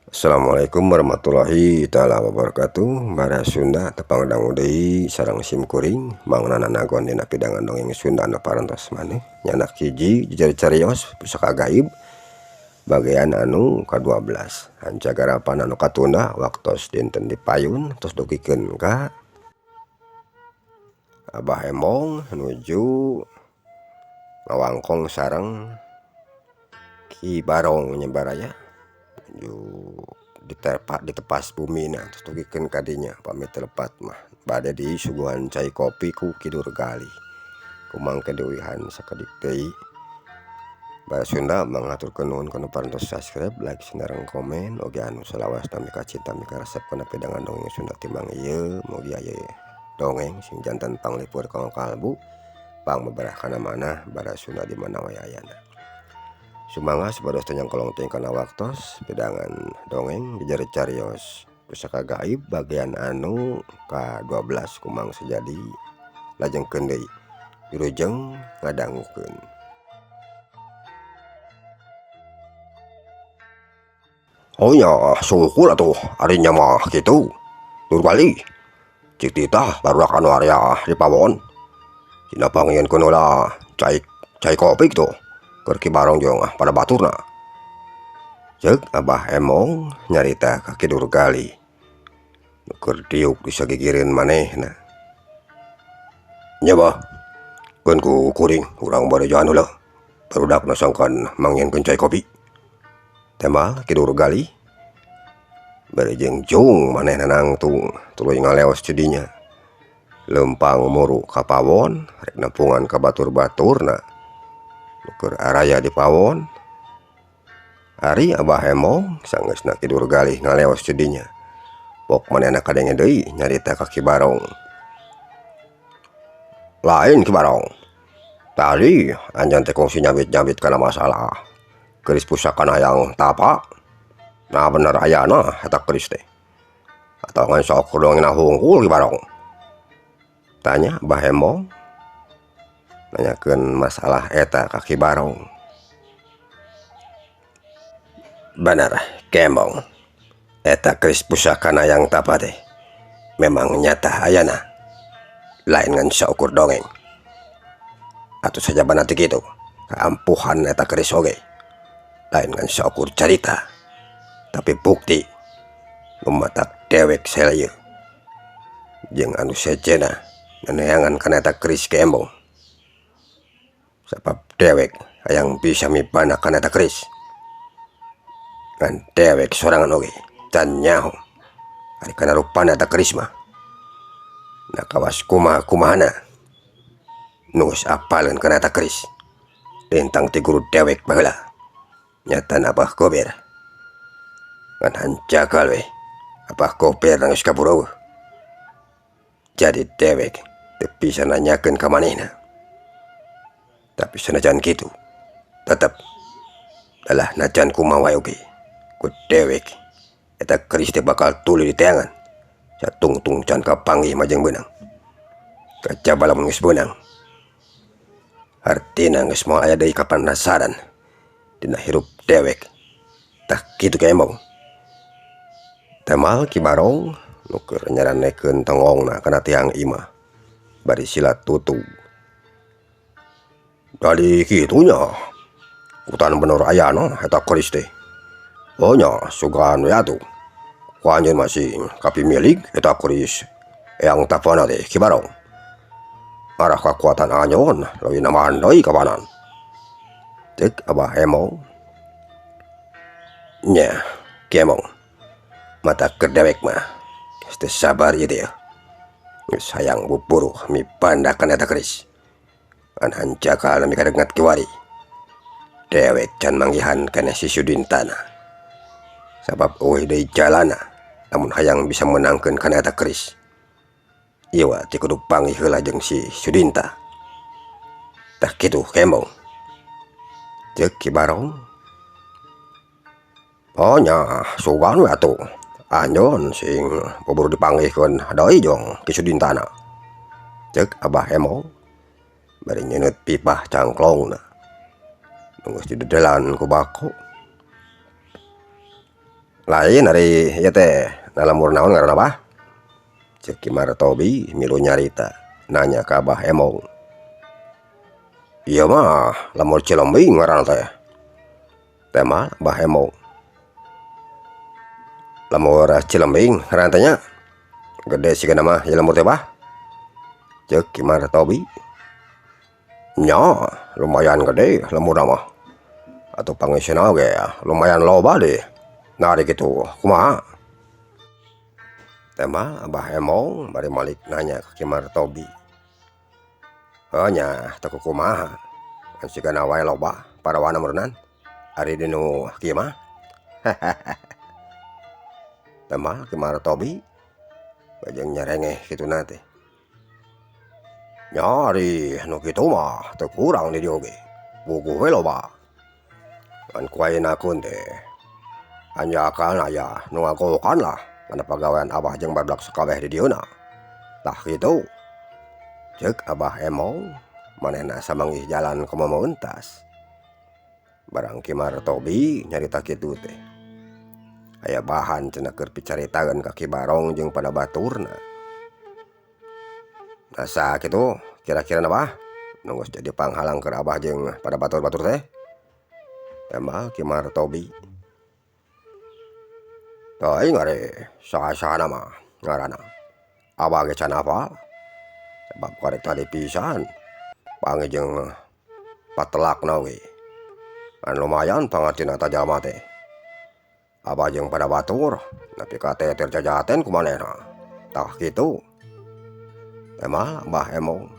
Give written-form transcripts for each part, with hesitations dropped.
Assalamualaikum warahmatullahi taala wabarakatuh. Bara Sunda tepang dangu deui sareng sim kuring Mang Nanagon dina pidangan dongeng Sunda anu parantos maneh nyanak hiji jejer carios pusaka gaib bagian anu ka-12 hanca garapan anu katunda waktos dinten dipayun tos dugikeun ka Abah Emong nuju ngawangkong sareng Ki Barong nya baraya nuju ditepas bumina tos dugikeun ka dinya pamit lepat mah bade disuguhan cai kopi ku Ki Durgali kumangke diuihan sakedik deui. Bara Sunda mangaturkeun nuhun kana parantos subscribe, like, sareng komen oge anu salawasna mikacinta mikaresep kana pidangan dongeng Sunda timang ieu mugi aya dongeng sing janten panglipur kanggo kalbu pangbeberah kana manah bara Sunda di mana wae ayana. Sumangga supados teu nyangkolong teuing kana waktos pidangan dongeng jejer carios pusaka gaib bagian anu ka-12 kumang sejadi lajengkeun deui wilujeng ngadangukeun. Oh nya syukur atuh ari nya mah kitu Durgali cik titah barudak anu area di pawon dina pangieunkeun heula cai cai kopi kitu keur Ki Barong jeung pada baturna. Ceuk Abah Emong nyarita ka Ki Durgali nu keur diuk di sagigireun manehna. Nya bah keun ku kuring urang bade jalan heula barudakna sangkan mangieunkeun cai kopi. Tembal Ki Durgali bari jeung jung manehna nangtung tuluy ngaleos ti dinya leumpang muru ka pawon rek nepungan ka batur-baturna nu keur araya di pawon. Ari Abah Emong sanggeusna Ki Durgali ngaleos ti dinya pok manehna kadenge deui nyarita ka Ki Barong. Lain Ki Barong, tadi anjeun teh kungsi nyabit-nyabit kana masalah keris pusaka hayang tapa. Nah bener ayana eta keris teh atau ngan sok dongengna hungkul Ki Barong? Tanya Abah Emong nanyakeun masalah eta ka Ki Barong. Bener Ki Emong, eta keris pusaka hayang tapa teh memang nyata ayana, lain ngan saukur dongeng. Atuh sajabana teh kitu kaampuhan eta keris oge lain ngan saukur carita, tapi bukti nu matak dewek saleuyeut jeung anu sejenna neneangan kana eta keris Ki Embong. Sabab dewek hayang bisa mibanda kana eta keris, ngan dewek sorangan oge can nyaho ari kana rupana eta keris mah. Nah kawas kumaha kumahana nu geus apaleun kana eta keris lintang ti guru dewek baheula nyatana Abah Gober. Ngan hanjakal we Abah Gober geus kaburu eueuh. Jadi dewek teu bisa nanyakeun ka manehna. Tapi sanajan kitu tetep dalah najan kumaha wae oge ku dewek eta keris teh bakal tuluy diteangan satungtung can kapanggih mah jeung beunang. Kajaba lamun geus beunang hartina geus moal aya deui kapanasaran dina hirup dewek. Tah kitu Ki Embong. Temal Ki Barong nu keur nyaranekeun tongongna kana tiang imah bari sila tutug. Jadi kitu nya kutan bener ayana eta keris teh. Oh nya sugan we atuh ku anjeun masih kapimilik eta keris eyang tapana teh Ki Barong. Arah kakuatan anjeun leuwih nambahan deui kabanan. Ceuk Abah Emong. Nya Ki Emong, mata keur dewek mah geus teu sabar ieu teh. Geus hayang buburu mibanda kana eta keris. Ngan hanjakal nami kadengat kiwari dewek can manggihan kana si Sudintana. Sabab eueuh deui jalana lamun hayang bisa meunangkeun kana eta keris. Ieu teh kudu panggih heula jeung si Sudinta. Tah kitu Ki Embong. Ceuk Ki Barong. Oh nya sugan we atuh anjeun sing buburu dipanggihkeun deui jeung Ki Sudintana. Ceuk Abah Emong bari nyeuneuh pipah cangklongna nu geus didedelan ku bako. Lain ari ieu teh na lembur naon ngaranna Bah? Ceuk Ki Martobi milu nyarita nanya ka Abah Emong. Ieu mah lembur Cilembing ngaranna teh. Tema Abah Emong. Lembur Cilembing ngaranna teh nya. Gede sigana mah ieu lembur teh Bah. Ceuk Ki Martobi. Nya lumayan gede lemburna mah. Atuh pangisina oge lumayan loba deh. Nah ari kitu kumaha? Tema Abah Emong bari malik nanya ka Ki Martobi. Heuh nya teu kukumaha ngan sigana wae loba parawana meureunnan ari dinu kieu mah. Tema Ki Martobi bajeng nyarengeh kituna teh. Nya ari nu kitu mah teu kurang di dieu oge puguh we loba. Ngan ku ayeuna teh hanjakal aya nu ngagokan lah kana pagawean Abah jeung barudak sakabeh di dieuna. Tah kitu. Ceuk Abah Emong manehna samanggih jalan komo meuntas. Barang Ki Martobi nyarita kitu teh. Aya bahan cenah keur picaritaeun ka Ki Barong jeung pada baturna. Asa kitu kira-kirana Bah nu geus jadi panghalang keur Abah jeung pada batur-batur teh. Tema Ki Martobi. Teuing ari saha-sahana mah ngaranna. Abah ge can hafal. Sebab karek tadi pisan panggih jeung patelakna we. Ngan lumayan pangartina eta jalma teh. Abah jeung pada batur nepi ka teter jajaten ku manehna. Tah kitu. Tema Abah Emong.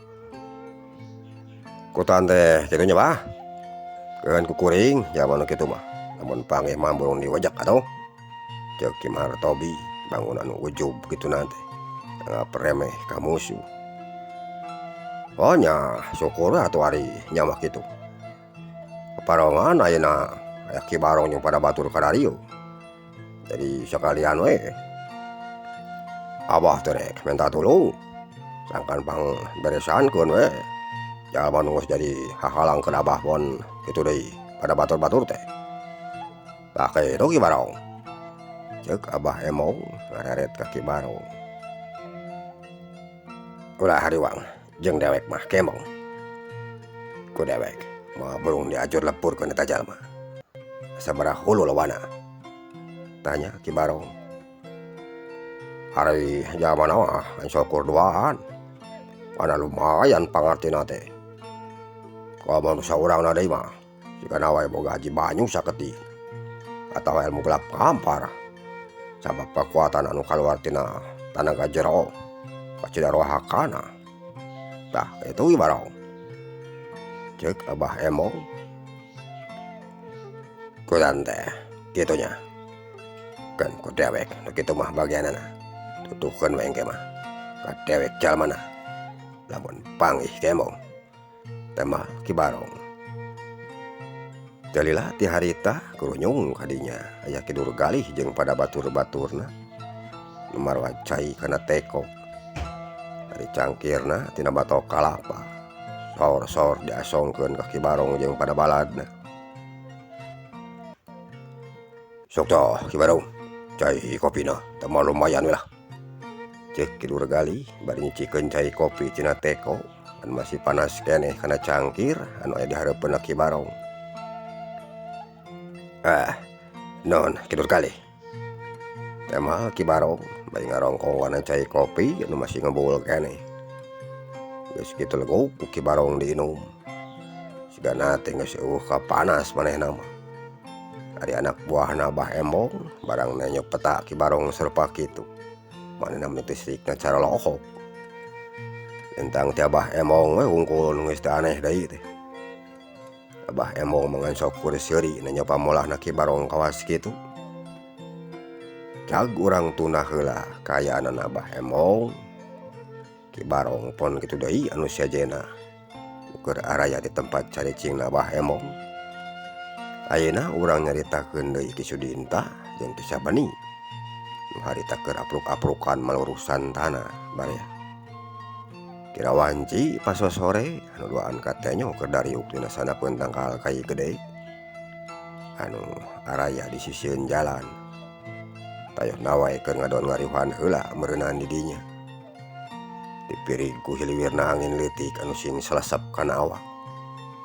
Kutan teh kitu nya Bah. Keun ku kuring jalma nu kitu mah. Lamun panggih mah burung diwajak atuh. Ceuk Ki Martobi bangunan ujub kituna teh. Anggap remeh ka musuh. Oh nya syukur atuh ari nya mah kitu. Paparongan ayeuna aya Ki Barong jeung pada batur kadarieu. Jadi sakalian we Abah teh rek minta tulung sangkan pangberesankeun we jalma nu geus jadi hahalang keur Abah pon kitu deui pada batur-batur teh. Tah kitu Ki Barong. Ceuk Abah Emong ngareret ka Ki Barong. Ulah hariwang jeung dewek mah kemong. Ku dewek moal burung diajur lepurkeun eta jalma. Sabaraha hulu lowana? Tanya Ki Barong. Ari jalmana mah syukur duaan. Mana lumayan pangartina teh. Komo nu saurangna deui mah sigana wae boga haji banyu saketik atawa ilmu gelap kampar. Sabab kakuatan anu kaluar tina tanaga jero kacida rohakana. Tah kitu Ki Barong. Ceuk Abah Emong. Kutan teh kitu nya. Keun ku dewek nu kitu mah bagianana. Tutuhkeun we engke mah ka dewek jalmana. Lamun panggih kemong. Tema Ki Barong. Teu lila ti harita kurunyung kadinya aya Ki Durgalih jeung pada batur-baturna nu marwa cai kana teko. Ari cangkirna tina batok kalapa. Sor-sor diasongkeun ka Ki Barong jeung pada baladna. Sok toh Ki Barong, cai kopina teh mah lumayan we lah. Ceuk Ki Durgalih bari nyicikeun cai kopi tina teko anu masih panas keneh kana cangkir anu aya di hareupeun Ki Barong. Ah, non Ki Durgalih. Tema Ki Barong bari ngarongkong kana cai kopi anu masih ngebul keneh. Geus kitu leguk ku Ki Barong diinum. Sigana teh geus eueuh kapanas manehna mah. Ari anak buahna Abah Emong barang nenyo peta Ki Barong sarupa kitu. Manehna mah teh sirikna cara lohok. Lentang ti Abah Emong we hungkul nu geus teu aneh deui teh. Abah Emong mah ngan syukur seuri nenyo pamolahna Ki Barong kawas kitu. Cag urang tunah heula kaayaanana Abah Emong. Ki Barong pon kitu deui anu sejenna. Keur araya di tempat caricingna Abah Emong. Ayeuna urang nyaritakeun deui Ki Sudinta jeung Ki Sabeni. Nu harita keur apruk-aprukan malurusan tanah baraya. Kira wanci pasosore anu duaan katenyo keur dariuk dina sanapeun tangkal kai gede anu araya di sisieun jalan. Tayohna wae keur ngadon ngariweuhan heula meureunan di dinya. Dipirig ku hiliwirna angin leutik anu sing salesep kana awak.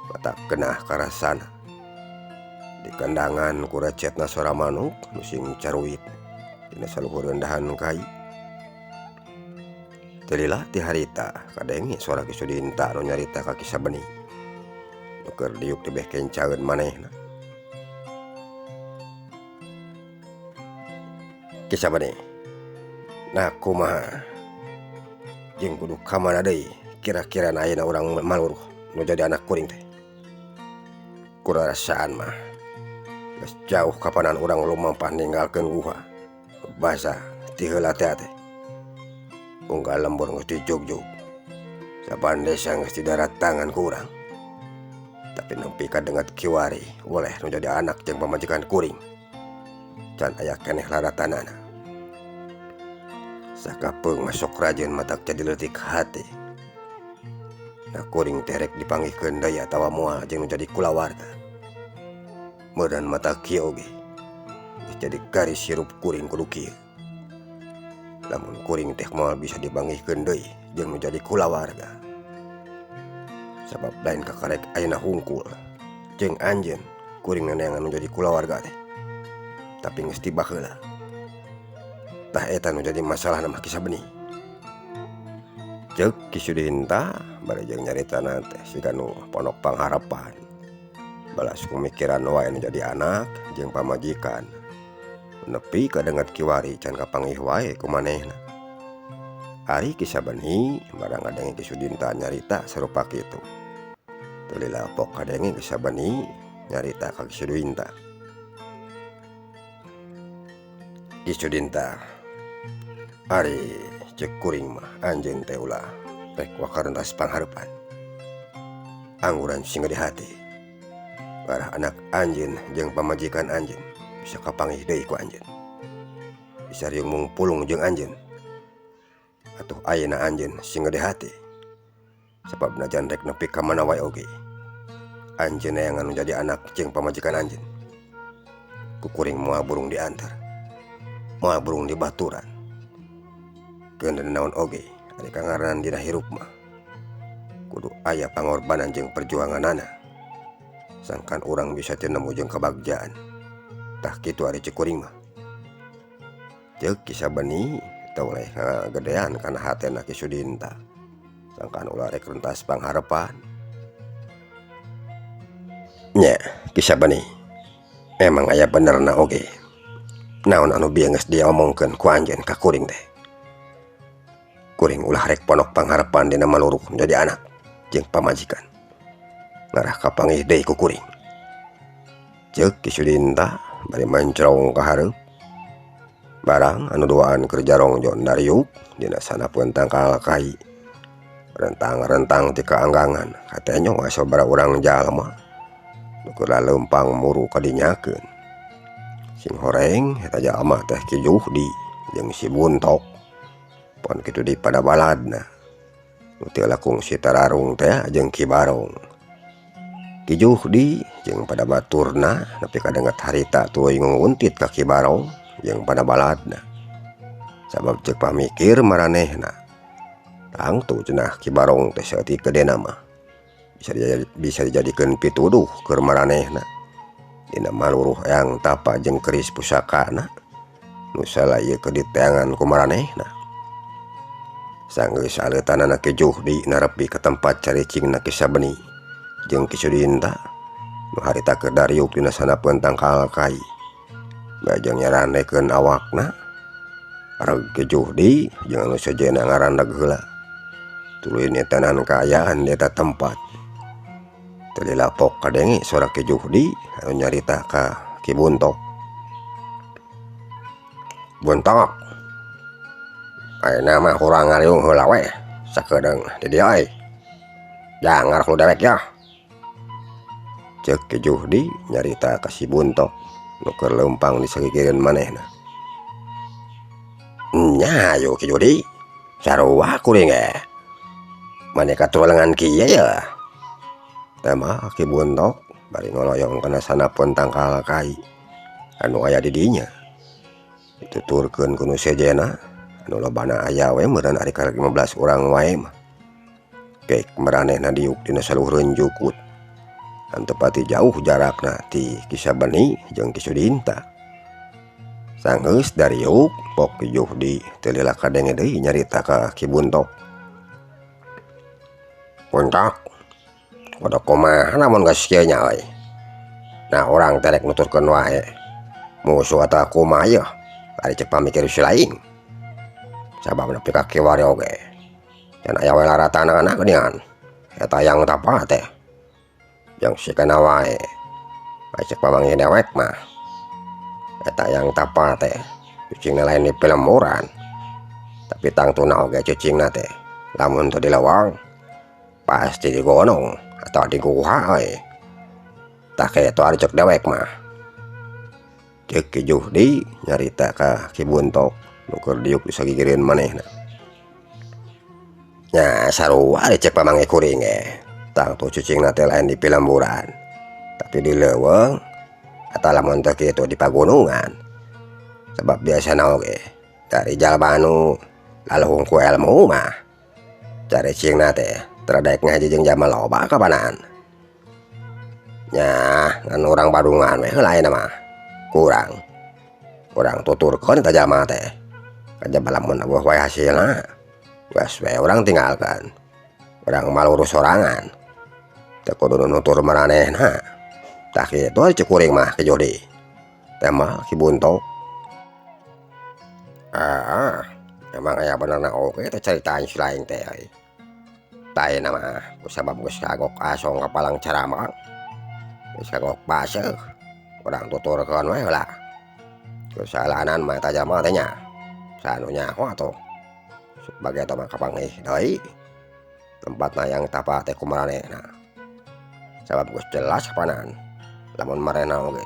Matak genah karasana. Dikandangan ku recetna sora manuk nu sing caruit dina saluhureun dahan kai. Teu lila ti harita kadenge sora Ki Sudinta anu nyarita ka Ki Sabeni nu keur diuk di beh kencaeun manehna. Ki Sabeni, nah kumaha jeung kudu ka mana deui kira-kirana ayeuna urang maluruh nu jadi anak kuring teh. Kurarasaan mah geus jauh kapanan urang lumampah ninggalkeun guha basa ti heula teh teh. Unggal lembur geus dijugjug, saban desa geus didaratangan ku urang. Tapi nepi ka denget kiwari weleh nu jadi anak jeung pamajikan kuring. Can aya keneh laratanana. Sakapeung masuk rajeun matak jadi leutik hate. Nah kuring teh rek dipanggihkeun deui atawa moal jeung nu jadi kulawarga. Meureun mata kieu oge geus jadi garis hirup kuring kudu kieu. Lamun kuring teh moal bisa dipanggihkeun deui jeung nu jadi kulawarga. Sabab lain kakarek ayeuna hungkul jeung anjeun kuring neneangan nu jadi kulawarga teh. Tapi geus tiba heula. Tah eta nu jadi masalahna mah Ki Sabeni. Ceuk Ki Sudinta bari jeung nyaritana teh siga nu pondok pangharapan. Balas kumikiran wae nu jadi anak jeung pamajikan. Nepi kadenget kiwari can kapanggih wae ku manehna. Ari Ki Sabeni barang ngadenge Ki Sudinta nyarita sarupa kitu. Teu lila pok kadenge Ki Sabeni nyarita ka Ki Sudinta. Ki Sudinta, ari ceuk kuring mah anjeun teh ulah rek wakarentas panghareupan. Angguran sing gede hate. Ngarah anak anjeun jeung pamajikan anjeun bisa kapanggih deui ku anjeun. Bisa riung mungpulung jeung anjeun. Atuh ayeuna anjeun sing gede hate. Sabab najan rek nepi ka mana wae oge. Anjeun neangan nu jadi anak jeung pamajikan anjeun. Ku kuring moal burung diantar. Moal burung dibaturan. Keun naon oge ari kangaranan dina hirup mah. Kudu aya pangorbanan jeung perjuanganana. Sangkan urang bisa tinemu jeung kabagjaan. Tah kitu ari ceuk kuring mah. Ceuk Ki Sabeni teu oleh ngagedean kana hatena Ki Sudinta. Sangkan ulah rek rentas pangharepan. Nya Ki Sabeni emang aya benerna oge. Naon anu bieu geus diomongkeun ku anjeun ka kuring teh. Kuring ulah rek pondok pangharepan dina maluruh jadi anak jeung pamajikan. Ngarah kapanggih deui ku kuring. Ceuk Ki Sudinta bari mancrong ka hareup. Barang anu duaan keur jarongjon dariuk dina sanapeun tangkal kai. Rentang-rentang ti kaanggangan katenyo sabaraha urang jalma. Nu keur laleumpang muru kadinyakeun. Sing horeng eta jalma teh Ki Juhdi jeung si Buntok. Pon kitu di pada baladna. Nu teu langkung si Tararung teh jeung Ki Barong. Ki Juhdi jeung pada baturna nepi kadenget harita tuluy nguntit ka Ki Barong jeung pada baladna. Sabab ceuk pamikir maranehna. Tangtu cenah Ki Barong teh saeutik gedena mah. Bisa dijadikeun pituduh keur maranehna. Dina maluruh eyang tapa jeung keris pusakana nu salaya keur diteangan ku maranehna. Sanggeus aleutanana Ki Juhdi narepi ka tempat caricingna Ki Sabeni jeung Ki Sudinta nu harita keur dariuk dina sanapeun tangkal kai. Bajeng nyarandekeun awakna areg Ki Juhdi jeung anu sejenna ngarandag heula. Tuluy nyetenan kaayaan di eta tempat. Teu lila pok kadenge sora Ki Juhdi anu nyarita ka Ki Buntok. Buntok, ayeuna mah urang ngariung heula we sakedeung di dieu euy. Jangan lu dewek ya. Ceuk Ki Juhdi nyarita ka si Buntok nu keur leumpang di sagigireun manehna. Nya hayu Ki Juhdi, sarua kuring ge. Maneh katulengan kieu ya. Tah Ki Buntok bari ngoloyong kana sanapeun tangkal kai anu aya di dinya. Dituturkeun ku nu sejenna anu lobana aya we meureun ari karek 15 urang wae mah. Kek maranehna diuk dina saluhureun jukut. Henteu pati jauh jarakna ti Ki Sabeni jeung Ki Sudinta. Sanggeus dariuk Pok Ki Juhdi teu lila kadenge deui nyarita ka Ki Buntok. Buntok, kudu kumaha lamun geus kieu nya euy. Nah urang teh rek nuturkeun wae. Musuh atawa kumaha yeuh ari ceuk pamikir si laing. Sabab nepi ka kiwari oge can aya we laratanana geuningan eta yang tapa teh. Jeung sikana wae ari ceuk pamanggih dewek mah eta yang tapa teh cicingna lain di pilemburan. Tapi tangtuna oge cicingna teh lamun teu di leuweung pasti di gunung atawa di guha euy. Tah kitu ari ceuk dewek mah. Ceuk Ki Juhdi nyarita ka Ki Buntok nu keur diuk di sagigireun manehna. Nya sarua ari ceuk pamanggih kuring ge. Tangtu cicingna teh lain di pilemburan tapi di leuweung atawa lamun teu kitu di pagunungan. Sabab biasana oge dari jalma anu laluhung ku elmu mah caricingna teh teu daek ngaji jeung jalma loba kapanan. Nya ngan urang Badungan we heula ayeuna mah kurang. Urang tuturkeun eta jalma teh kajaba lamun eueuh wae hasilna geus we urang tinggalkeun. Urang malurus sorangan teu kudu nutur maranehna. Tah kitu ari ceuk kuring mah Ki Juhdi. Teh mah Ki Buntok. Ah, emang aya benerna oge teh caritaan si laing teh euy. Tah ayeuna mah kusabab geus kagok asong ka palang caramang. Geus kagok baseuh urang tuturkeun we heula. Kesalahanan mah eta jalma teh nya. Saha nu nyaho atuh. Bage eta mah kapanggih deui. Tempatna yang tapa teh ku maranehna. Sabab geus jelas kapanan lamun maranehna oge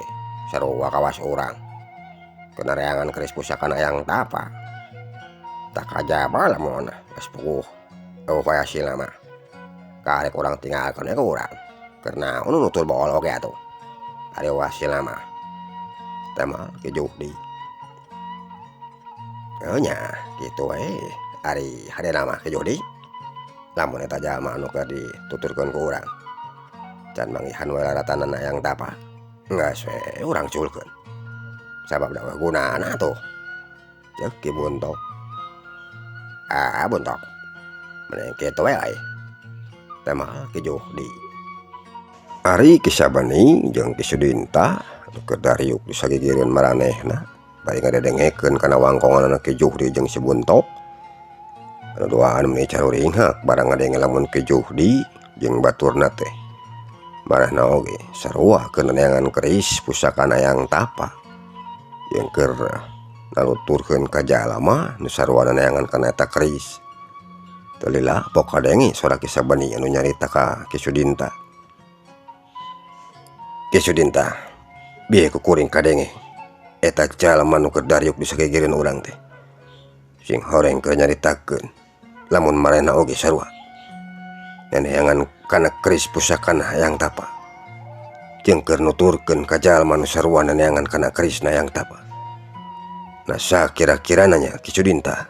sarua kawas urang. Kenareangan keris pusakana yang tapa. Tah kajaba lamun geus puguh eueuh wae hasilna mah. Karek urang tinggalkeun we ku urang. Keur naon nu nutur bool oge atuh. Ari hasilna mah. Teh mah Ki Juhdi. Heuh nya kitu we ari hadena mah Ki Juhdi. Lamun eta jalma anu keur dituturkeun ku urang can manggihan we laratanana yang tapa geus we urang culkeun. Sabab da eueuh gunana atuh. Ceuk Ki Buntok. Ah Buntok mending kitu we euy. Teh mah Ki Juhdi. Ari Ki Sabeni jeung Ki Sudinta anu keur dariuk di sagigireun maranehna bari ngadedengekeun kana wangkonganana Ki Juhdi jeung si Buntok. Anu duaan meni caruringhak barang ngadenge lamun Ki Juhdi jeung baturna teh maranehna oge sarua keur neangan keris pusakana yang tapa. Jeung keur ngaluturkeun ka jalma nu sarua neangan kana eta keris. Teu lila pok kadenge sora Ki Sabeni anu nyarita ka Ki Sudinta. Ki Sudinta, bieu ku kuring kadenge eta jalma nu keur dariuk di sagigireun urang teh. Sing horeng keur nyaritakeun lamun maranehna oge sarua neneangan kana keris pusakana hayang tapa. Jeung keur nuturkeun ka jalma nu sarua neneangan kana kerisna hayang tapa. Nah sakira-kirana nya Ki Sudinta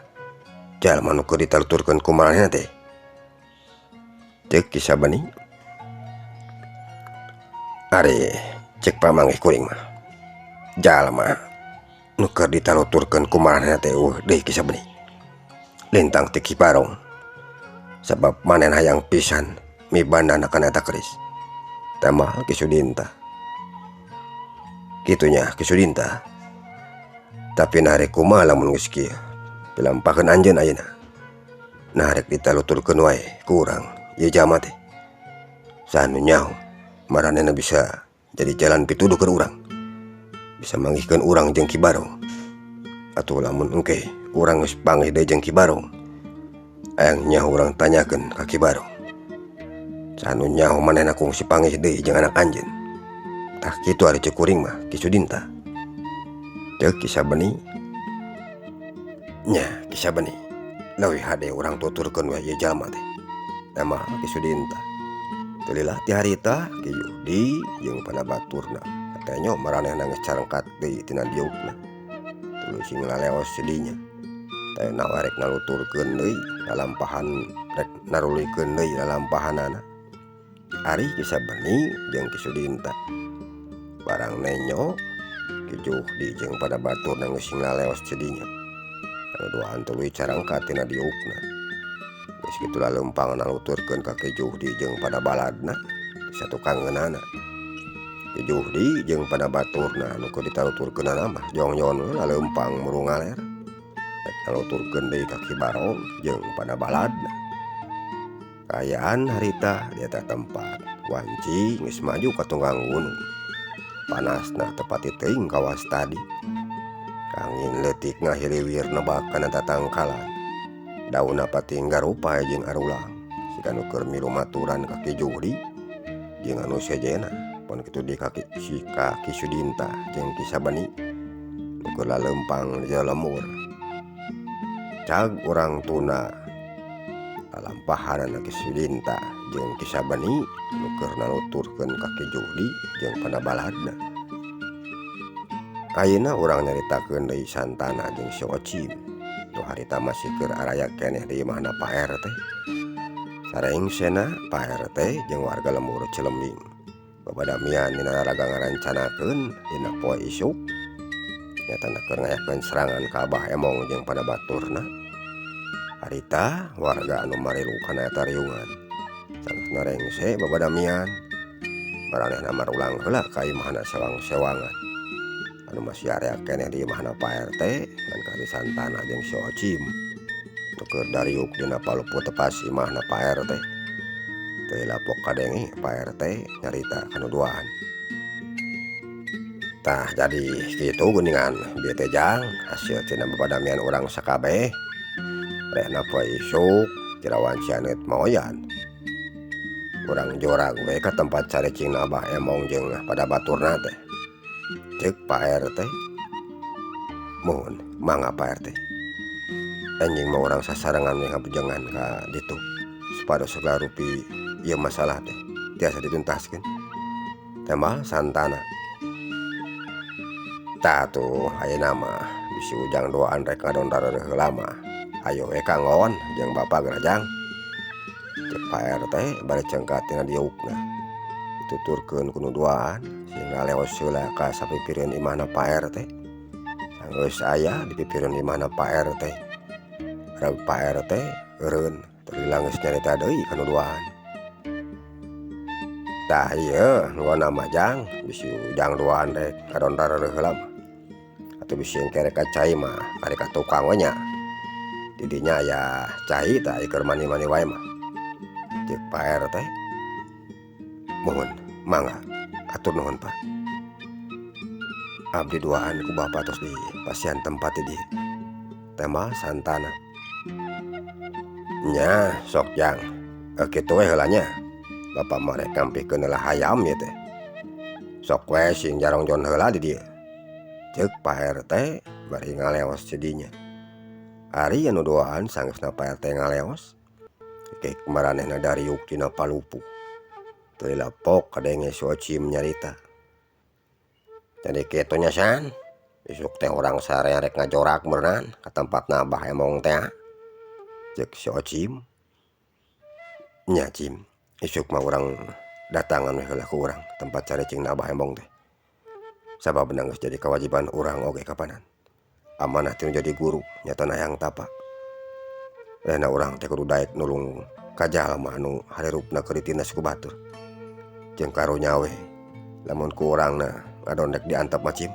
jalma nu keur ditaluturkeun ku maranehna teh. Ceuk Ki Sabeni. Ari ceuk pamanggih kuring mah jalma nu keur ditaluturkeun ku maranehna teh eueuh deui Ki Sabeni. Lintang ti Ki Barong. Sabab manehna hayang pisan mibandana kana eta keris. Teh mah Ki Sudinta. Kitu nya Ki Sudinta. Tapi nah rek kumaha lamun geus kieu pilampakeun anjeun ayeuna. Nah rek ditaluturkeun wae ku urang ieu jalma teh. Saha nu nyaho maranehna bisa jadi jalan pituduh keur urang. Bisa manggihkeun urang jeung Ki Barong. Atuh lamun engke urang geus panggih deui jeung Ki Barong, hayang nyaho urang tanyakeun ka Ki Barong. Saha nu nyaho manehna kungsi panggih deui jeung anak anjeun. Tah kitu ari ceuk kuring mah Ki Sudinta. Ceuk Ki Sabeni. Nya Ki Sabeni, leuwih hade urang tuturkeun we ieu jalma teh. Teh mah Ki Sudinta. Teu lila ti harita Ki Juhdi jeung panabaturna katenyo maranehna geus carengkat deui tina diukna. Tuluy sing laleos di dinya. Teh nawa rek naluturkeun deui lalampahan rek naruluykeun deui lalampahanana. Ari Ki Sabeni jeung Ki Sudinta barang nenyo Ki Juhdi jeung pada baturna geus sing laleos di dinya. Anu duaan tuluy carangkat tina diukna. Geus kitu laleumpang naluturkeun ka Ki Juhdi jeung pada baladna satukangeunana. Ki Juhdi jeung pada baturna anu keur ditaluturkeunana mah jongjon we laleumpang muru ngaler. Rek naluturkeun deui ka Ki Barong jeung pada baladna. Kaayaan harita di eta tempat wanci geus maju ka tunggang gunung. Panasna teu pati teuing kawas tadi. Angin leutik ngahiliwir nebak kana tatangkalan. Daunna pating garupa jeung arulang. Siga nu keur milu maturan ka Ki Juhdi jeung anu sejenna. Pon kitu di ka si ka Ki Sudinta jeung Ki Sabeni nu keur laleumpang di jero lembur. Cag urang tuna lalampahanana Ki Sudinta jeung Ki Sabeni nu keur naluturkeun ka Ki Juhdi jeung pada baladna. Ayeuna urang nyaritakeun deui Santana jeung si Ocim. Nu harita masih keur araya keneh di imahna Pak RT. Sarengsena Pak RT jeung warga lembur Cilembing. Babadamian dina raraga ngarancanakeun dina poe isuk nyatana keur ngayakeun serangan ka Abah Emong jeung pada baturna. Harita warga anu marilu kana eta riungan. Sanggeusna rengse babadamian maranehna marulang heula ka imahna sewang-sewangan. Anu masih area keneh di imahna Pak RT ngan ka si Santana jeung si Ocim. Nu keur dariuk dina palupuh tepas imahna Pak RT. Teu lapok kadenge Pak RT nyarita kanu duaan. Tah jadi kitu geuningan bieu teh jang hasil tina babadamian urang sakabeh. Rehna poe isuk jerawan cianeut maoyan. Urang jorag we ka tempat caricingna Abah Emong jeung pada baturna teh. Ceuk Pak RT. Muhun mangga Pak RT. Anjing mah urang sasarengan we ngabujengan ka ditu supados sagala rupi ieu masalah teh tiasa dituntaskeun. Tembal Santana. Tah atuh ayeuna mah bisi ujang duaan rek ngadon rareureun heula mah. Ayo we kanggon jeung bapa gerajang. Ceuk Pak RT bari cengkat tina diukna. Dituturkeun ku nu duaan sing ngaleos heula ka sapipireun imahna Pak RT. Sanggeus aya di pipireun imahna Pak RT. Reg Pak RT eureun teu geus nyarita deui ka nu duaan. Tah ieu nggona mah jang bisi ujang duaan rek ngadon rareureun heula mah. Atuh bisi engke rek ka cai mah bari ka tukang we nya. Di dinya aya cai tah keur mani-mani wae mah. Ceuk Pak RT. Muhun mangga atur nuhun Pak. Abdi duaan ku bapa tos di pasian tempat di dieu. Tembal Santana. Nya sok jang kitu we heula nya. Bapa mah rek ngampihkeun heula hayam ieu teh. Sok we sing jarongjon heula di dieu. Ceuk Pak RT bari ngaleos di dinya. Ari anu duaan sanggeusna Pak RT ngaleos. Kek maranehna dariuk dina palupuh. Teu lapok kadenge si Ocim nyarita. Jadi kitu nya San. Isuk teh urang sararea rek ngajorak meureunnan ka tempatna Abah Emong teh. Ceuk si Ocim. Nya Cim, isuk mah urang datangan we heula ku urang tempat caricingna Abah Emong teh. Sababna geus jadi kewajiban urang oge kapanan. Amanah tinu jadi guru nyatana hayang tapa. Rehna urang teh kudu daek nulung ka jalma anu harirupna keur ditindas ku batur. Jeung karunya we lamun ku urangna ngadon rek diantep mah Cim.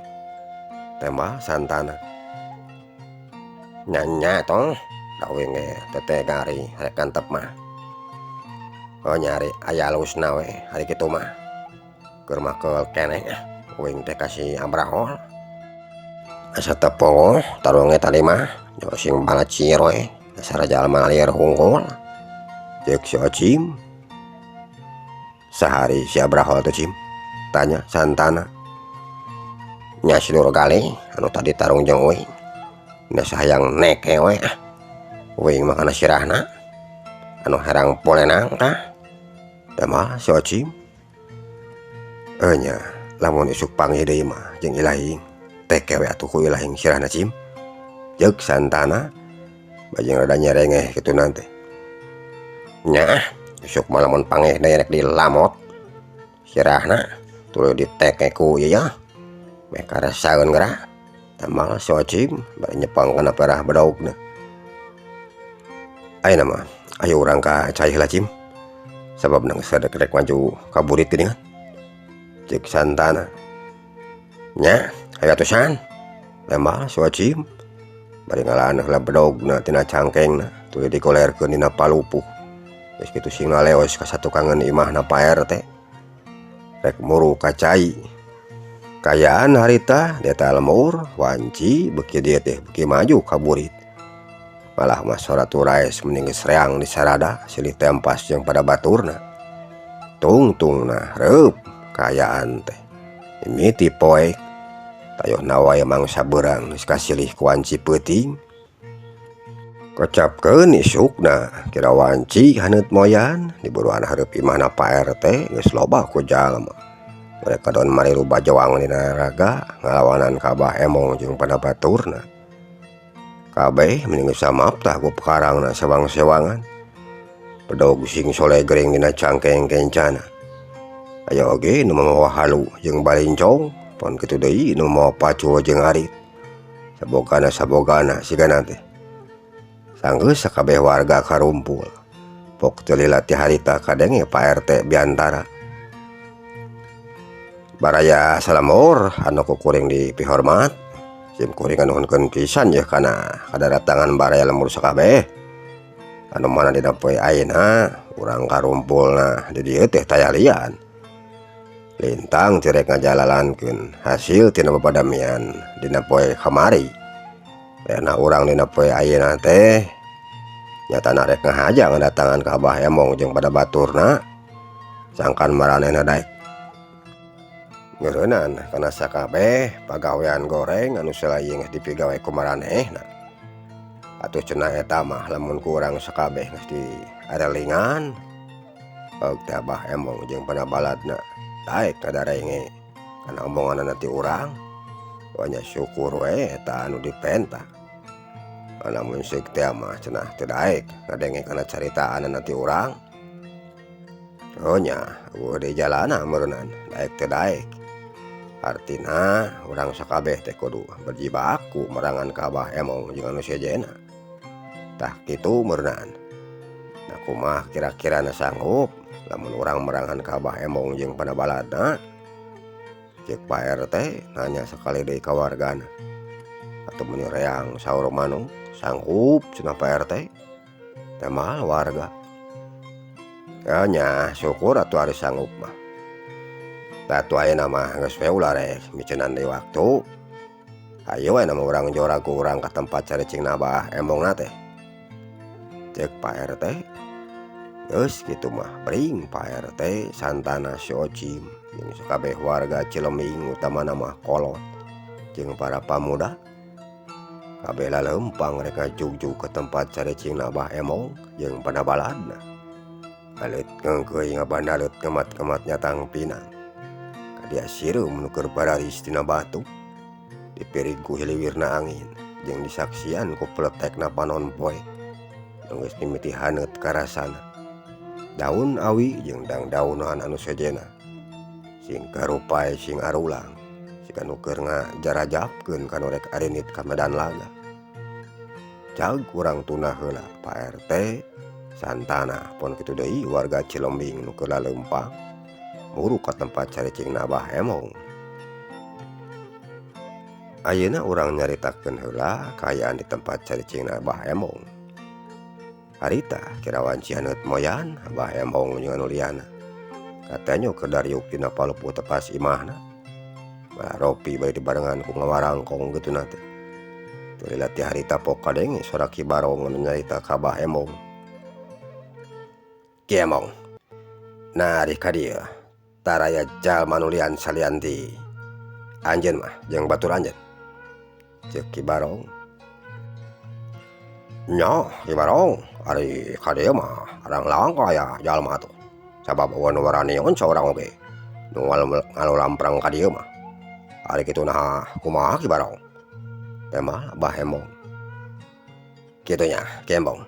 Tembal Santana. Nya-nya toh da uing ge teu tega ari rek antep mah. Oh nyari aya alusna we ari kitu mah. Keur makeul keneh ah uing teh ka si Abrahol. Asa teu pogoh tarung ge tadi mah jauh sing balacir we dasar jalma lieur hungkul. Ceuk si Ocim. Sahari si Abrahol teh Cim? Tanya Santana. Nya si Nurgali anu tadi tarung jeung uing. Nya sahayang neke we ah. Uing mah kana sirahna anu herang polenang tah. Tembal si Ocim. Nya lamun isuk panggih deui mah jeung ilahing. Teke we atuh ku ilahing sirahna Cim. Ceuk Santana bajing rada nyerengeh kitu teh. Nyaah, isuk mah lamun pangeh deui rek dilamot. Sirahna tuluy diteke ku ieu ya. Meh karasaeun geura. Tamal si Ocim bari nyepeng kana perah bedogna. Ayeuna mah ayo urang ka cai heula Cim. Sababna geus rek maju ka burit geuningan. Ceuk Santana. Nya, hayu atuh San. Tembal si Ocim bari ngalaan heula bedogna tina cangkengna tuluy digolerkeun dina palupuh. Geus kitu sing ngaleos ka satukangeun imahna Pak RT. Rek muru ka cai. Kaayaan harita di eta lembur wanci beuki dieu teh beuki maju ka burit. Malah mah sora turaes mending geus reang di sarada silih tempas jeung pada baturna. Tungtungna reup kaayaan teh. Mimiti poek tayohna wae mangsa beurang geus kasilih ku wanci peuting. Kocapkeun isukna kira wanci haneut moyan di buruan hareup imahna Pak RT geus loba ku jalma. Mereka don marilu bajawang dina raga ngalawanan ka Abah Emong jeung pada baturna. Kabeh mending geus samaptah ku pekarangna sewang-sewangan. Bedog sing solegering dina cangkeng kencana. Aya oge nu mawa halu jeung balincong, pon kitu deui nu mawa pacul jeung arit. Sabogana-sabogana sigana teh. Sanggeus sakabeh warga karumpul. Pok teu lila ti harita kadenge Pak RT biantara. Baraya salamor anu ku kuring dipihormat. Sim kuring nganuhunkeun pisan yeuh kana kadaratangan baraya lembur sakabeh. Anu mana dina poe ayeuna urang karumpulna di dieu teh taya lian. Lintang ti rek ngajalalankeun hasil tina papadamian dina poe kamari. Karena urang dina poe ayeuna teh nyatana rek ngahaja ngadatangan ka Abah Emong jeung pada baturna sangkan maranehna daek ngeureunnan kana sakabeh pagawean goreng anu salaya geus dipigawe ku maranehna. Atuh cenah eta mah lamun ku urang sakabeh geus diarelingan baug teh Abah Emong jeung pada baladna daek ngadarenge kana omonganna ti urang. Pokoknya syukur we eta anu dipenta. Lamun seuk teh mah cenah teu daek ngadenge kana caritaanna ti urang. Oh nya, eueuh deui jalana meureunnan daek teu daek. Artina urang sakabeh teh kudu berjibaku merangan ka Abah Emong jeung anu sejenna. Tah kitu meureunnan. Nah kumaha kira-kirana sanggup lamun urang merangan ka Abah Emong jeung pada baladna? Ceuk Pak RT nanya sakali deui ka wargana. Atuh meuni reang saur manuk sanggup cenah Pak RT. Tembal warga. Ya nya syukur atuh ari sanggup mah. Tah atuh ayeuna mah geus we ulah rek miceunan deui waktu. Hayu ayeuna mah urang jorag ku urang ka tempat caricingna Abah Emongna teh. Ceuk Pak RT. Geus kitu mah bring Pak RT Santana si Ocim jeung sakabeh warga Cileming utamana mah kolot jeung para pamuda. Kabeh laleumpang rek ngajugjug ka tempat caricingna Abah Emong jeung pada baladna. Aleut ngeungkeuy ngabandareut ngemat-ngemat nyatang pinang. Kadia sireum nu keur bararis tina batu. Dipirig ku hiliwirna angin jeung disaksian ku peletekna panon poe. Nu geus mimiti haneut karasana. Daun awi jeung dangdaunan anu sejenna. Sing karupai sing arulang. Siga nu keur ngajarajapkeun ka nu rek arinit ka medan laga. Cag urang tunah heula Pak RT Santana pon kitu deui warga Cilembing nu keur laleumpang muru ka tempat caricingna Abah Emong. Ayeuna urang nyaritakeun heula kaayaan di tempat caricingna Abah Emong. Harita kira wanci haneut moyan Abah Emong jeung anu liana. Katenyo keur dariuk dina palupuh tepas imahna. Baropi bari dibarengan ku ngawarangkong kituna teh. Teu lila ti harita pok kadenge sora Ki Barong anu nyarita ka Abah Emong. Ki Emong, nah ari ka dieu taraya jalma nu lian salian ti anjeun mah jeung batur anjeun. Ceuk Ki Barong. Nya Ki Barong, ari ka dieu mah arang langka aya jalma atuh. Sabab eueuh nu waranion saurang oge nu ngalulamprang ka dieu mah. Ari kitu naha kumaha Ki Barong? Tembal Abah Emong. Kitu nya Ki Embong.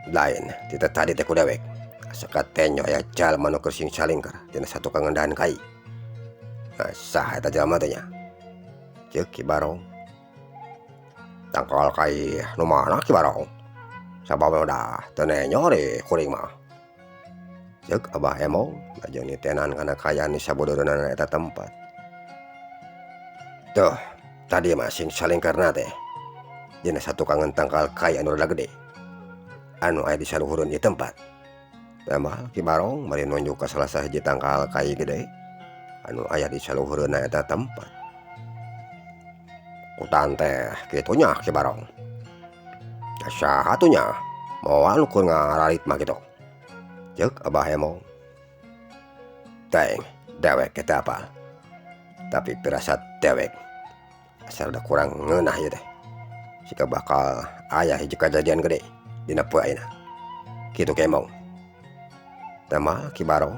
Lain ti tadi teh ku dewek asa katenyo aya jalma nu keur sing salingkar dina satukang ngendahan kai. Nah, saha eta jalma teh nya? Ceuk Ki Barong. Tangkal kai nu mana Ki Barong? Sabab da teu nenyo di kuring mah. Ceuk Abah Embong lajeng nitenan kana kaayaan di sabudeureunana eta tempat. Tuh, tadi mah sing salingkarna teh dina satukangan tangkal kai anu rada gede anu aya di saluhureun ieu tempat. Tembal Ki Barong bari nunjuk ka salah sahiji tangkal kai gede anu aya di saluhureunna eta tempat. Kutan teh kitu nya Ki Barong. Saha atuh nya moal nu keur ngaralit mah kitu. Ceuk Abah Embong. Teuing dewek ge teu apal. Tapi pirasat dewek asa rada kurang ngeunah ieu teh. Siga bakal aya hiji kajadian gede dina poe ayeuna. Kitu Ki Embong. Tembal Ki Barong.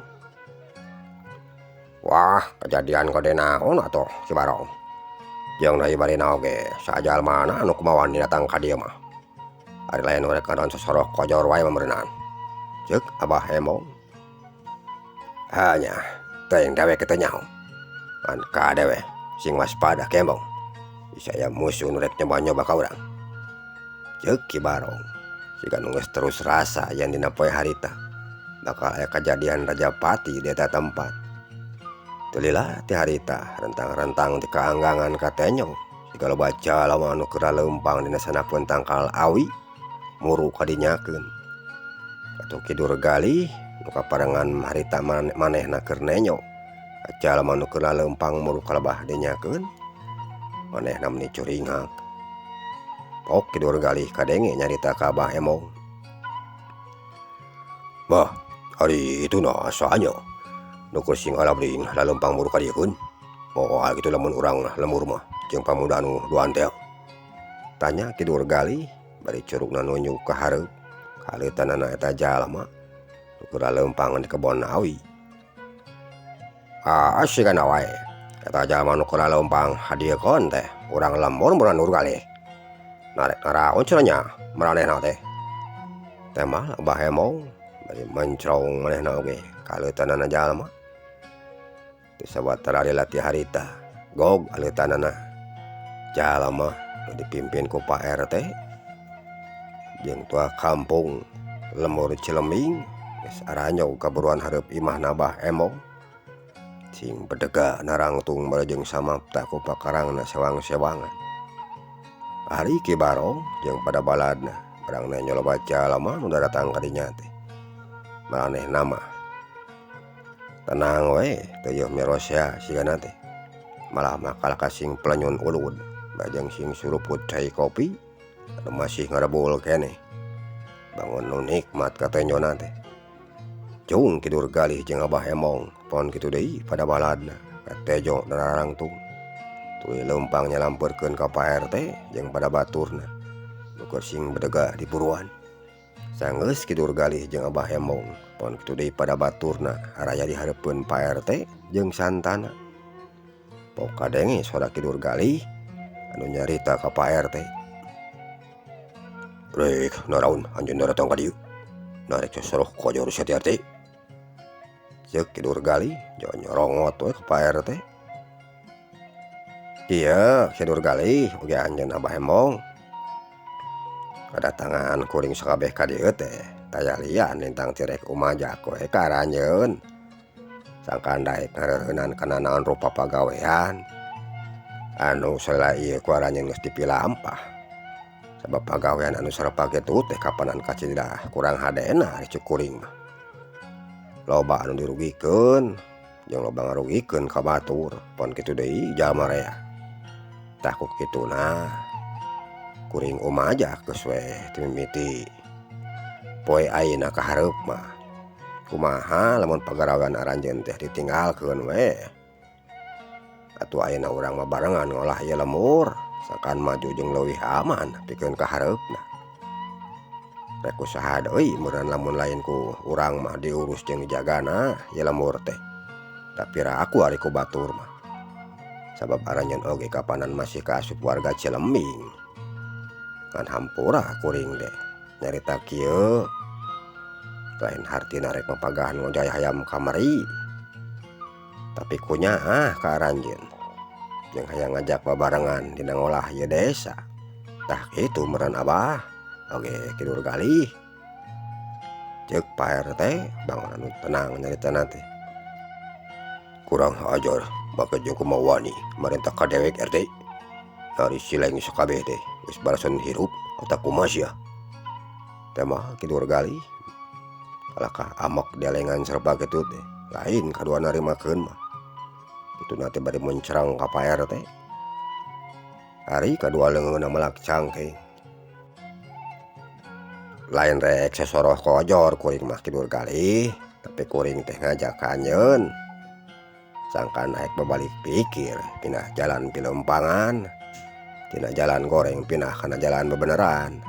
Wah, kejadian gede naon atuh Ki Barong. Jeung deui barina oge sajalmana anu kumaha wani datang ka dieu mah. Ari lain rek ngadon sosoroh kojor wae mah meureunan. Ceuk Abah Embong. Hanya teuing dewek teu nyaho. Ngan kade we sing waspada Ki Embong. Bisa aya musuh nu rek nyoba-nyoba ka urang. Ceuk Ki Barong. Siga nu geus terus rasa yen dina poe harita bakal aya kajadian rajapati di eta tempat. Teu lila ti harita rentang-rentang ti kaanggangan katenyo siga loba jalma anu keur leumpang dina sanapeun tangkal awi muru kadinyakeun. Atuh Ki Durgalih nu kaparengan harita manehna keur nenyo jalma nu keur leumpang muru kalebah dinyakeun manehna meni curingak. Pok Ki Durgalih kadenge nyarita ka Abah Embong. Bah, ari itu na saha nu keur sing alabring laleumpang muru kadieukeun. Moal kitu lamun urang lembur mah jeung pamuda anu duaan teh. Tanya Ki Durgalih bari curugna nunjuk ka hareup kaleutanana eta jalma nu keur laleumpang di kebon awi. Ah, sigana wae eta jalma nu keur laleumpang hadiekeun teh urang lembur meureun Durgalih. Narek naraon cenah nya maranehna teh. Tembal Abah Embong bari mencrong manehna oge kaleutanana jalma. Teu sawatara lila ti harita gog aleutanana jalma nu dipimpin ku Pak RT jeung tua kampung lembur Cileming geus aranyog kaburuan hareup imahna Abah Embong. Sing bedega narangtung bari jeung samapta ku pakarangna sewang-sewangan. Ari Ki Barong jeung pada baladna barang nenyo loba jalma nu daratang ka dinya teh. Maranehna mah tenang we teu mirosea sigana teh. Malah mah kalah ka sing pelenyun ulud bajeng sing suruput cai kopi anu masih ngarebul keneh. Bangun nu nikmat katenyona teh. Cung Ki Durgalih jeung Abah Embong pon kitu deui pada baladna katejo nararangtung. Tuluy leumpang nyalampeurkeun ka Pak RT jeung pada baturna nu keur sing bedega di buruan. Sanggeus Ki Durgalih jeung Abah Embong pon kitu deui pada baturna araya di hareupeun Pak RT jeung santana. Pok kadenge sora Ki Durgalih anu nyarita ka Pak RT. Rek naraon anjeun datang ka dieu? Narek sosoroh kojor sia teh RT. Ceuk Ki Durgalih nyorongot we ka Pak RT. Ieu Ki Durgalih oge anjeun Abah Embong. Kadatangan kuring sakabeh ka dieu teh taya lian lintang ti rek umajak we ka aranjeun. Sangkan daek ngareureunnan kana naon rupa pagawean anu salila ieu ku aranjeun geus dipilampah. Sabab pagawean anu sarupa kitu teh kapanan kacida kurang hadena ari cek kuring mah. Loba anu dirugikeun jeung loba ngarugikeun ka batur pon kitu deui jalma rea. Tah ku kituna kuring umajak geus we ti mimiti poe ayeuna ka hareup mah. Kumaha lamun pagarawean aranjeun teh ditinggalkeun we. Atuh ayeuna urang mah barengan ngolah ieu lembur sangkan maju jeung leuwih aman pikeun ka hareupna. Rek ku saha deui meureun lamun lain ku urang mah diurus jeung dijagana ieu lembur teh. Tapi raku ari ku batur mah. Sabab aranjeun oge kapanan masih kaasup warga Cileming. Ngan hampura kuring deh nyarita kieu lain hartina rek mapagahan ngojay hayam kamari tapi kunyaah ka aranjeun jeung hayang ngajak babarengan dina ngolah ieu desa. Tah kitu meureun Abah oge Ki Nurgalih. Ceuk Pak RT bangun anu tenang nyaritana teh. Kurang ajar make jeung kumaha wani marentah ka dewek RT. Ari sileng sakabeh teh geus barason hirup atawa kumaha sia. Teh mah Ki Nurgalih kalakah amok delengan serba kitu teh lain kadua narimakeun mah. Kituna teh bari mencerang ka Pak RT. Ari kadua leungeunna melak cangkeng. Lain rek sesoroh kojor kuring mah Ki Nurgalih, tapi kuring teh ngajak ka anjeun. Sangkan naek babalik pikir pindah jalan pilempangan, tina jalan goreng pindah kana jalan bebeneran.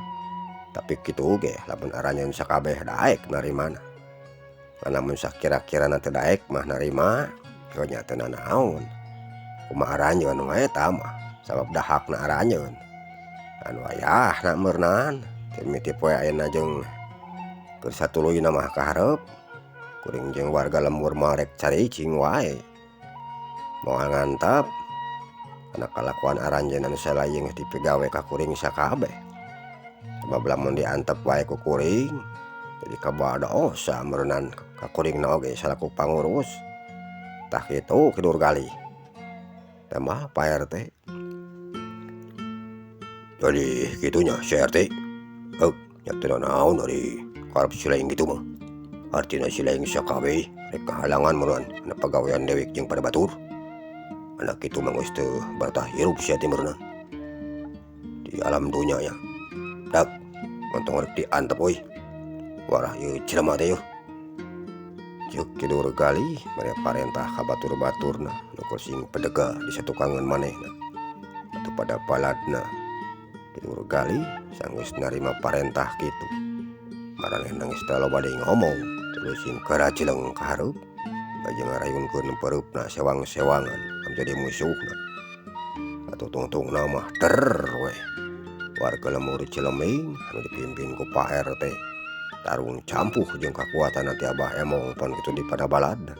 Tapi kitu ge lamun aranjeun sakabeh daek narimana. Lamun sakira-kirana teu daek mah narima, nya teu nanaon. Kumaha aranjeun wae eta mah sabab da hakna aranjeun. Anu wayahna meurnan teu mimiti poe ayeuna jeung keur satuluyna mah ka hareup. Kuring jeung warga lembur mah rek caricing wae. Moal ngantep kana kalakuan aranjeun anu salaying dipigawe ka kuring sakabeh. Sabab lamun diantep wae ku kuring jadi kabawa dosa meureunan ka kuringna oge salaku pangurus. Tah kitu Ki Nurgalih. Teh mah Pak RT. Jadi kitunya si RT. Heuk nya teu nanaon ari karep sileng kitu mah. Artina sileng sakabeh rek kahalangan meureun kana pagawean dewek jeung pada batur. Anak kitu mah geus teu baratah hirup sia teh meureunna. Di alam dunya nya. Dak montong rek diantep euy. Warah ieu jelema teh yeuh. Ceuk Ki Nurgalih mere parentah ka batur-baturna nu keur sing pedega di satukangeun manehna. Atuh pada baladna Ki Nurgalih sanggeus narima parentah kitu. Maranehna geus teu loba deui ngomong terus sing karajeleng ka hareup baju ngarayunkeun pereupna sewang-sewangan anu jadi musuhna. Atuh tungtungna mah ter weh. Warga lembur Cileming anu dipimpin ku Pak RT tarung campuh jeung kakuatan ti Abah Emong pon kitu di padabaladna.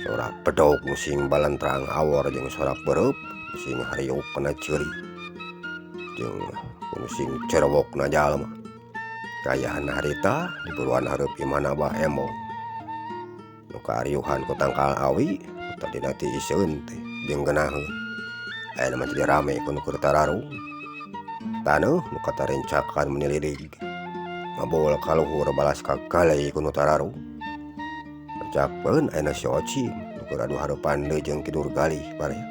Sora bedog nu sing balentrang awor jeung sora peureub nu sing hariuk kana ceuri jeung nu sing cerewokna jalma. Kaayaan harita di buruan hareup imahna Abah Emong. Nu kaariuhan ku tangkal awi tadina tiiseun teh jeung geunaheun. Ayeuna mah jadi rame ku nu keur tararung. Taneuh nu katarencakan menilirig. Ngabol ka luhur balas kagalei ku nu tararung. Percapeun ayeuna si Ocim nu keur adu hareupan deui jeung Ki Nurgalih baraya.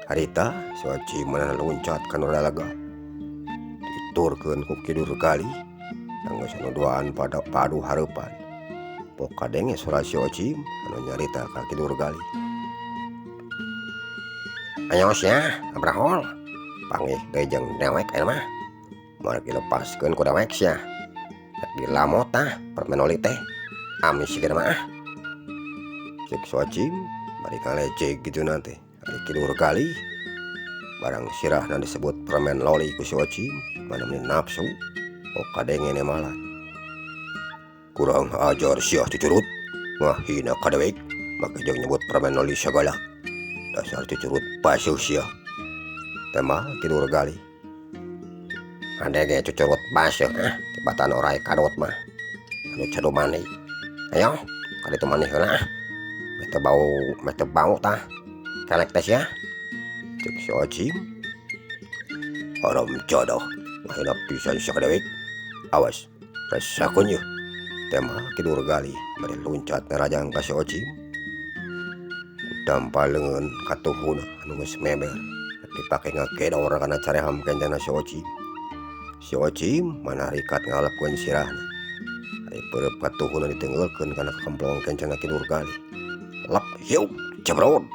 Harita si Ocim manehna luncat ka nu lalaga. Diturkeun ku Ki Nurgalih sanggeus anu duaan pada padu hareupan. Pok kadenge sora si Ocim anu nyarita ka Ki Nurgalih. Ayo sia, abrahol. Pangih deui jeung dewek ayeuna mah. Moal dilepaskeun ku dewek sia. Rek dilamot tah permen oli teh. Amis sigana mah ah. Ceuk si Ocim bari ngaleceg kitu na teh. Ari Ki Nurgalih barang sirahna disebut permen loli ku si Ocim mana meuni nafsu. Oh kadenge malah. Kurang ajar sia cucurut. Ngahina ka dewek make jeung nyebut permen loli sagala. Dasar cucurut basuh sia. Teh mah Ki Nurgalih. Adege cucurut basuh ah tibatan orai kadut mah. Anu cadu mani. Ayo ka ditu mani heula ah. Meh teu bau tah. Kelek teh sia. Ceuk si Ocim. Haram jadah ngahina pisan sia ka dewek. Awas rasakeun yeuh. Teh mah Ki Nurgalih bari luncat narajang ka si Ocim. Dampal leungeun katuhuna anu geus meber. Dipake ngagedor kana careham kencana si Ocim. Si Ocim manarikat ngalepkeun sirahna. Ari peureub katuhuna diteungeulkeun kana kakemplong kencana Ki Nurgalih. Lep hiup jebrod.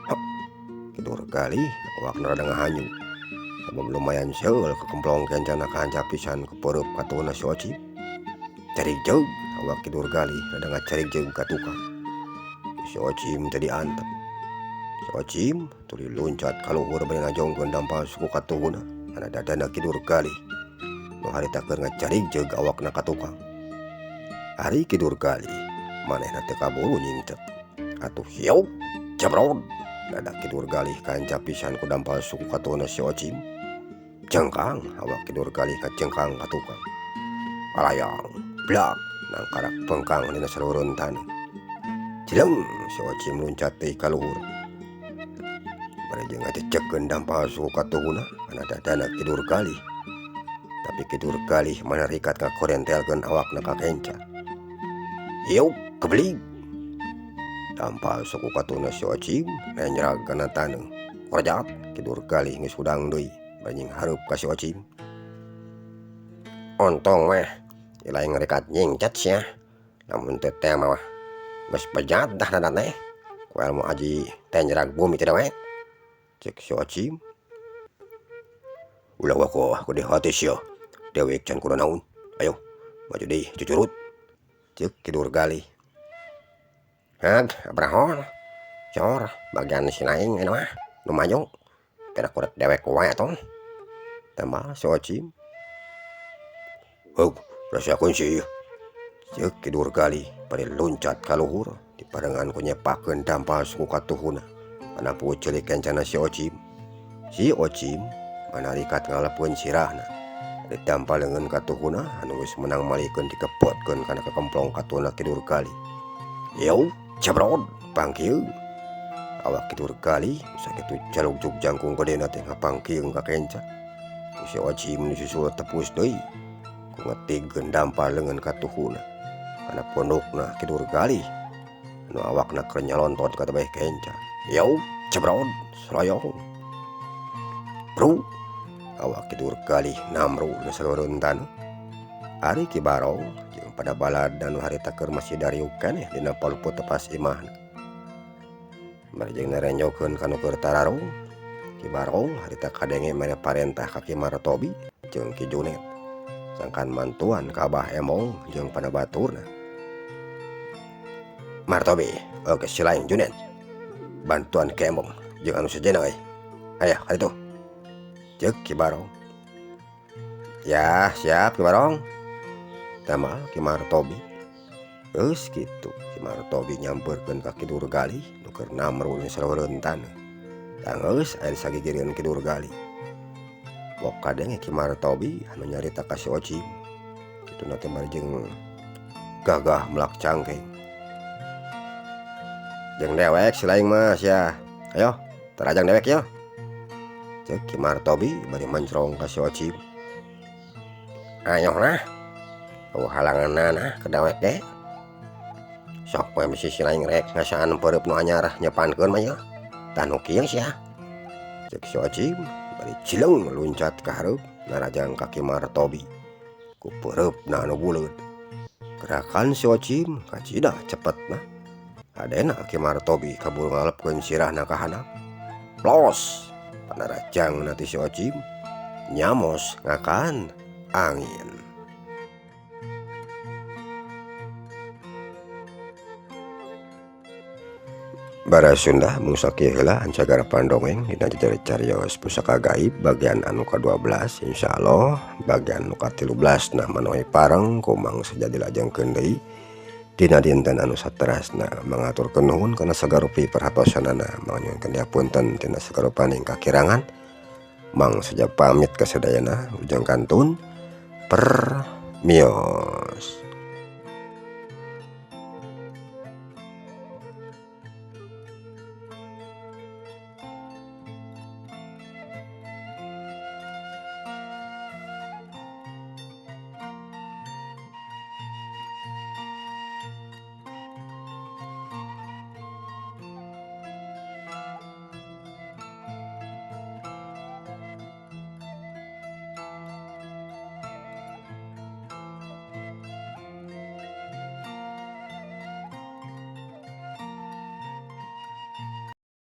Hep. Ki Nurgalih awakna rada ngahanyu. Sabab lumayan seul kakemplong kencana kahancap pisan ku peureub katuhuna si Ocim. Carig jeug awak Ki Nurgalih rada ngacarig jeug ka tukang. Si Ocim teh diantep. Si Ocim tuluy luncat ka luhur bari ngajongkeun dampal suku katuhuna. Kana dadana Ki Durgalih nu harita keur ngacarigjeug awakna ka tukang. Ari Ki Durgalih manehna teu kaburu nyingcet. Atuh hiuk jebrod dada Ki Durgalih kaanca pisan ku dampal suku katuhna si Ocim. Cengkang awak Ki Durgalih kacengkang ka tukang. Alayang blak nangkarak pengkang dina saluhureun taneuh. Cileng si Ocim luncat deui ka luhur. Bari jeung ngacecekkeun dampal suku katuhuna kana dadana Ki Durgalih. Tapi Ki Durgalih manarikat ngakorentelkeun awakna ka kenca. Hiuk kebelig. Dampal suku katuhna si Ocim nenjrag kana taneuh. Korjat Ki Durgalih geus hudang deui bari jeung hareup ka si Ocim. Ontong weh lain ngarikat nyingcet sia. Lamun teu teh mah geus bejat dah dada teh. Ku ilmu aji tenjrag bumi teh we. Cek si Ocim. Ulah wako gede hati sia. Dewek can kudu naon. Ayo maju deui cucurut. Cek Ki Durgalih. Hag abrahon. Cor bagian si laing anu mah nu maju. Pira kuret dewek wae atuh. Tambah si Ocim. Heuh rasakeun si ieu. Cek Ki Durgalih bari luncat ka luhur diparengan ku nyepakeun dampal suku katuhuna. Kana puceulik kencana si Ocim. Si Ocim manarikat ngalepeun sirahna. Ari dampal leungeun katuhuna anu geus meunang malihkeun dikepotkeun kana kakemplong katuhna Ki Durgalih. Yeuh jebrod pangkieung. Awak Ki Durgalih sakitu jalugjug jangkung gedena teh ngapangkieung ka kenca. Si Ocim disusul tepus deui ku ngetigkeun dampal leungeun katuhuna. Kana pondokna Ki Durgalih anu awakna keur nyalontot ka tebeh kenca. Yeuh jebrod sroyong. Bru awak Ki Durgalih namru na saluhureun taneuh. Ari Ki Barong jeung pada balad anu harita keur masih dariuk keneh dina palupuh tepas imahna. Bari jeung narenjokeun ka nu keur tararung. Ki Barong harita kadenge mere parentah ka Ki Martobi jeung Ki Junet. Sangkan mantuan ka Abah Emong jeung pada baturna. Martobi oge si lain Junet. Bantuan Ki Emong jeung anu sejenna euy. Aya ka ditu. Ceuk Ki Barong. Ya siap Ki Barong. Tama Ki Martobi. Geus kitu Ki Martobi nyampeurkeun ka Ki Durgalih nu keur namru di saluhureun taneuh. Tah geus aya sagigireun Ki Durgalih. Pok kadenge Ki Martobi anu nyarita ka si Ocim. Kituna teh bari jeung gagah melak cangkeng. Jeung dewek si laing mah sia. Ayo tarajang dewek yeuh. Ceuk Ki Martobi bari mencrong ka si Ocim. Ayo nah. Eueuh halanganna ke dewek ge. Sok we bisi si laing rek ngasaan peureub nu anyar nyepankeun mah yeuh. Tah nu kieu sia. Ceuk si Ocim bari cileng luncat ka hareup narajang ka Ki Martobi. Ku peureupna anu buleud. Gerakan si Ocim kacida cepetna. Hadena Ki Martobi kaburu ngalepkeun sirahna ka handap. Plos panarajangna ti si Ocim nyamos ngakan angin. Bara Sunda mung sakieu heula ancagar pandongeng dina carita-carios pusaka gaib bagian anu ka-12 insyaallah bagian anu ka-13 nah manoe pareng ku Mang Seja dilajengkeun deui dina dinten anu saterasna. Mangaturkeun nuhun kana sagarupi perhatosanana, mangnyuhunkeun diapunten tina sagarupaning kakirangan. Mang Seja pamit ka sadayana, ujang kantun permios.